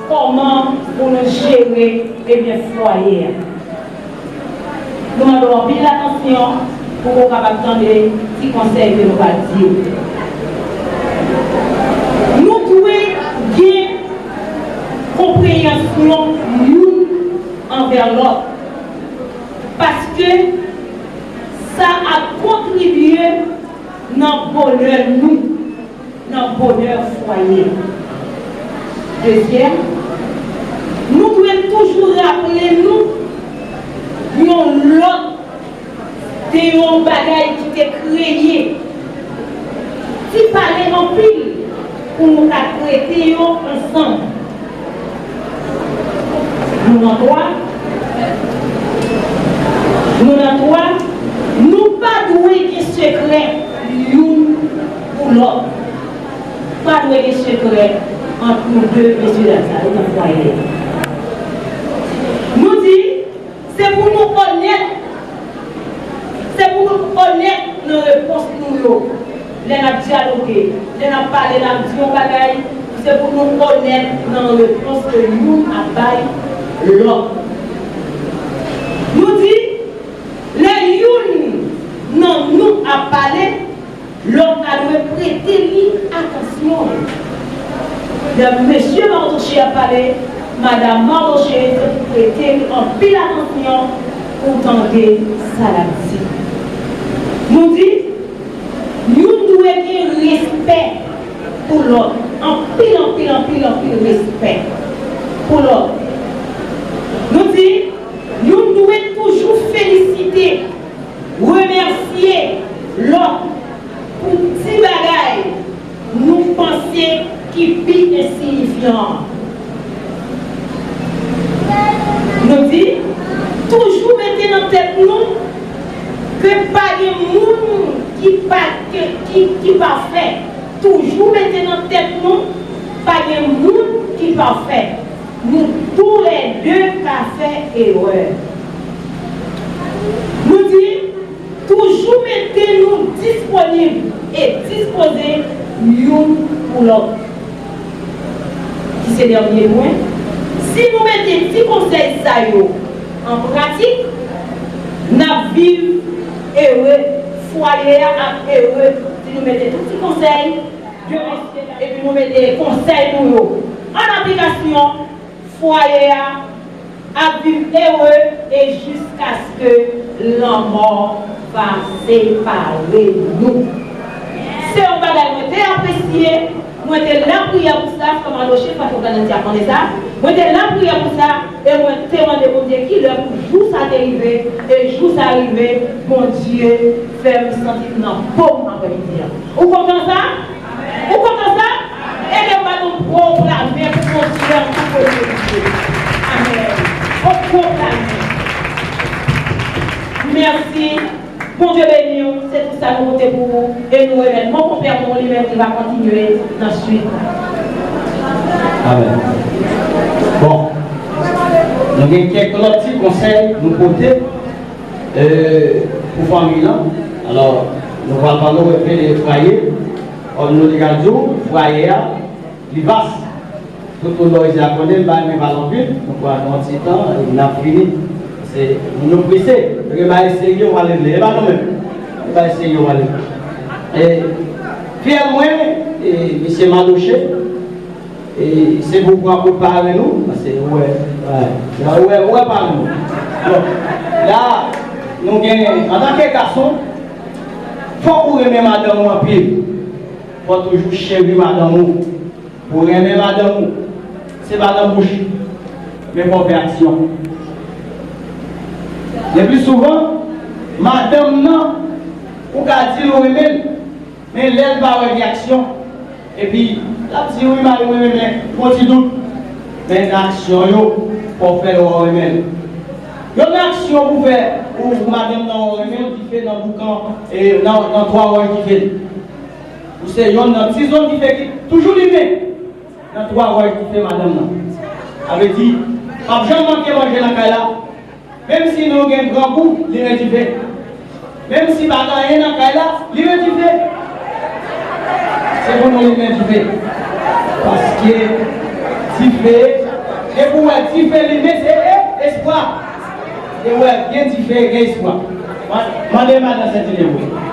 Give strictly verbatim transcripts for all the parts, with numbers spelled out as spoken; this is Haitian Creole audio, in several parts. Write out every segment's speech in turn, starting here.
Kòman pou nou jere, ebyen, fwaye a? Nou mande w anpil atansyon pou w kapab tande ti konsèy ke nou pral di w. Nou dwe gen konpreyansyon youn anvè lòt, paske sa ap kontribye nan bonè nou, nan bonè fwaye. Dezyèm, nou dwe toujou raple nou yon lòt de yon bagay ki te kreye, ki pale anpil pou nou ka trete yo ansanm. Nou nan twa, nou nan twa, nou pa dwe gen sekrè youn pou lòt. Pa dwe gen sekrè ant nou de mesye dam sa yo nan fwaye a. Nou di, se pou nou onèt, se pou nou onèt nan repons nou yo. Lè n ap dyaloge, lè n ap pale, n ap di yon bagay, se pou nou onèt nan repons ke youn ap bay lòt. Nou di, lè youn nan nou ap pale, lòt la dwe prete li atansyon. Lè mesye Mardochée ap pale, madam Mardochée se pou prete li anpil atansyon pou tande sa l ap di. Nou di, youn dwe gen respè pou lòt. Anpil, anpil, anpil, anpil respè pou lòt. Nou di, youn dwe toujou felisite, remèsye lòt pou ti bagay nou panse ki pi ensiyifyan an. Nou di, toujou mete nan tèt nou ke pa gen moun ki pa, ki, ki, ki pafè. Toujou mete nan tèt nou, pa gen moun ki pafè. Nou toulède ka fè erè. Nou di, toujou mete nou disponib e dispoze youn pou lòt. Ki se dènye pwen. Si nou mete ti konsèy sa yo an pratik, n ap viv ere, fwaye a ap ere. Si nou mete tout ti konsèy, epi nou mete konsèy nou yo an aplikasyon, fwaye a ap viv ere e jiskaske lanmò va separe nou. Se yon bagay mwen te apresye, mwen te lapriyè pou sa, frè Mardochée, fòk yo konn di ap mande sa. Mwen te lapriyè pou sa, e mwen te mande Bondye kilè pou jou sa te rive, e jou sa rive, Bondye fè m santi m nan po m aprèmidi a. Ou kontan sa? Ou kontan sa? Ebyen, bat yon gwo pla men pou Bondye an tou premye Bondye. Amèn. Yon gwo pla men. Mèsi. Bondye beni w. Se tout sa nou pote pou ou. E nou remèt mwen konpè nou, li menm li va kontinye nan swit. Amèn. Bon. Nou gen kèk lòt ti konsèy nou pote. E, pou fanmi lan, alò, nou pral pale w enpe de fwaye. Kòm nou deja di w, fwaye a, li vas. Tout moun bò isi a konnen, m pa renmen pale anpil, nou pral pran yon ti tan, e n ap fini. Se, moun yo prese, nou gen bagay serye w pral regle, e pa nou menm. Gen bagay serye w pral regle. E, fiyèl mwen, e, mesye Mardochée, E se pou pran kout pare nou, paske ou wè, wè, ou wè, ou wè pare nou. Bon, la, nou gen, antanke gason, fòk ou renmen madanm ou anpil. Fò toujou cheri madanm ou. Pou renmen madanm ou, se pa nan bouch, men fò fè aksyon. Le pli souvan, madanm nan, ou ka di l ou renmen l, men lè l pa wè gen aksyon, epi l ap di, "Wi, mari mwen renmen m," fè yon ti dout. Men nan aksyon yo, fò w fè l wè w renmen l. Youn nan aksyon pou fè, pou madanm nan wè w renmen l, dife nan boukan, e nan, nan twa wòch dife. Ou se youn nan ti zòn dife ki toujou limen nan twa wòch dife madanm nan. Sa vle di, p ap janm manke manje nan kay la. Menm si nou gen grangou, limen dife. Menm si pa gen anyen nan kay la, limen dife. Se pou nou limen dife. Paske dife, Dife limen, se e-, espwa. E wè, gen dife, gen espwa. Mande madan Sentine pou.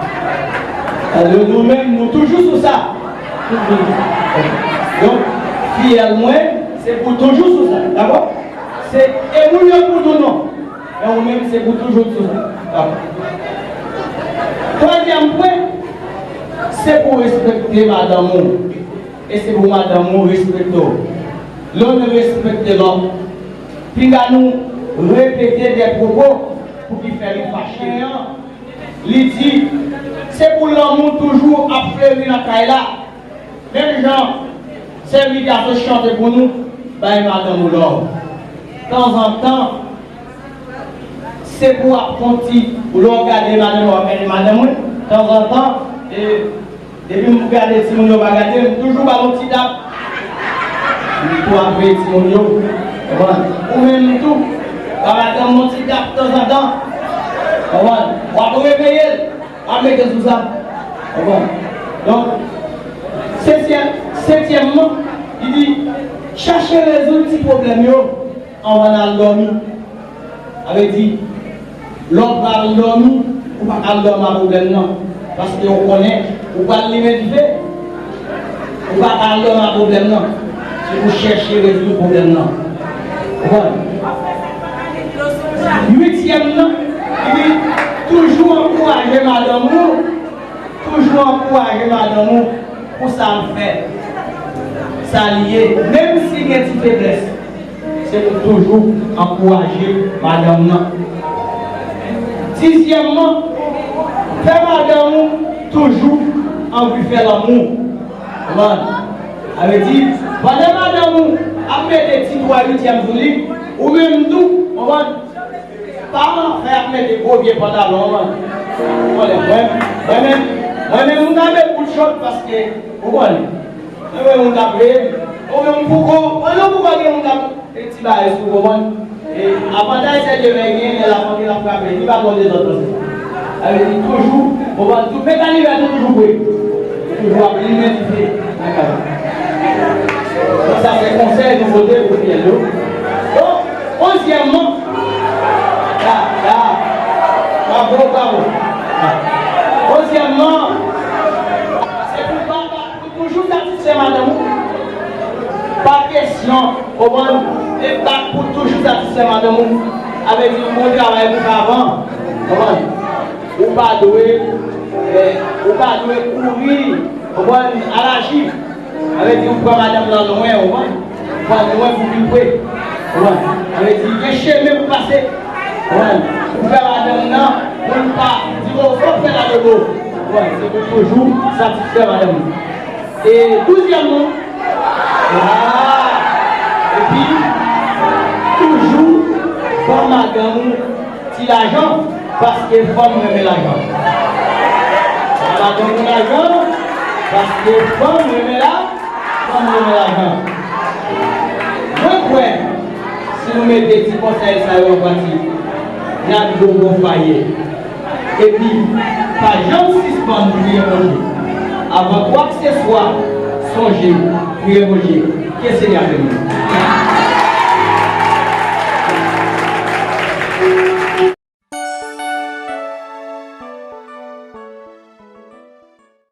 Alò, nou menm, nou toujou sou sa. Toujou. Donk, fiyèl mwen, se pou toujou sou sa. Dakò? Se, e moun yo pou nou non. Men ou menm, se pou toujou sou sa. Dakò. Twazyèm pwen, se pou respekte madanm ou. E se pou madanm ou respekte w. L'un respecte l'autre. Pinga nou repete de pwopo pou ki fè li fache. Li di, se pou lanmou toujou ap fleri nan kay la. Menm jan sèvitè a sot chante pou nou, bay madanm ou love. Tanzantan, se pou ap fon ti, lè w gade madanm, w ap gade madanm ou, tanzantan, e, depi m gade timoun yo pa gade, m toujou ba l yon ti tap. M tou ap veye timoun yo, konprann? Ou menm tou, ba madanm yon ti tap tanzantan, konprann? W ap reveye l, w ap mete sou sa, konprann? Donk, setyèm, setyèmman, li di, chache rezoud ti pwoblèm yo anvan n al dòmi. Sa vle di, lè w pral dòmi, ou pa ka al dòmi ak pwoblèm nan. Paske ou konnen, ou pral limen dife. Ou pa ka al dòmi ak pwoblèm nan. Se pou chèche rezoud pwoblèm nan. Ou konprann? Uityèm nan, li di, toujou ankouraje madanm ou. Toujou ankouraje madanm ou pou sa l fè. Sa l ye, menm si gen ti feblès. Se pou toujou ankouraje madanm nan. Dizyèmman, fè madanm ou toujou anvi fè lanmou. Konprann? Sa vle di, pandan madanm ou ap mete ti twa uityèm sou li, ou menm tou, konprann? Pa fè ap mete gwo vye pantalon an. Mwen, mwen, mwen menm, mwen menm, m ka met bout chòt paske, ou konprann, mwen menm, moun k ap veye m, ou menm, m poko, mwen menm, m poko gen moun k ap, e, ti bagay sou, ou konprann? E, avantaj se ke lè gen, lè l ap antre, l ap frape, li pa twò dezòd konsa. Sa vle di toujou, ou konprann, tout mekanizasyon toujou pre. Toujou ap limen dife nan kay la. Donk, sa se konsèy nou pote pou fiyèl yo. Donk, onzyèmman, la, la, bravo, bravo. Onzyèmman, se pou papa pou toujou satisfè madanm ou. Pa kesyon, konprann, e pa pou toujou satisfè madanm ou. Sa vle di, yon bon travay pou fè avan, konprann. Ou pa dwe, eh, ou pa dwe kouri, konprann, al aji. Sa vle di ou pran madanm nan lwen, ou konprann? Ou pran lwen pou pi pre. Ou konprann? Sa vle di gen chemen pou pase. Ou konprann? Ou fè madanm nan, pou l pa di, "Oh, fòk fè la de bo." Ou konprann? Se pou toujou satisfè madanm nan. E douzyèmman, ah, epi, toujou ban madanm ou ti lajan, paske fanm renmen lajan. Madanm ou lajan, paske fanm renmen la, fanm renmen lajan. Mwen kwè, si nou mete ti konsèy sa yo an pratik, n ap gwo gwo faye. Epi, pa janm sispann priye Bondye. Avan kwakseswa, sonje priye Bondye. Ke Senyè a beni w.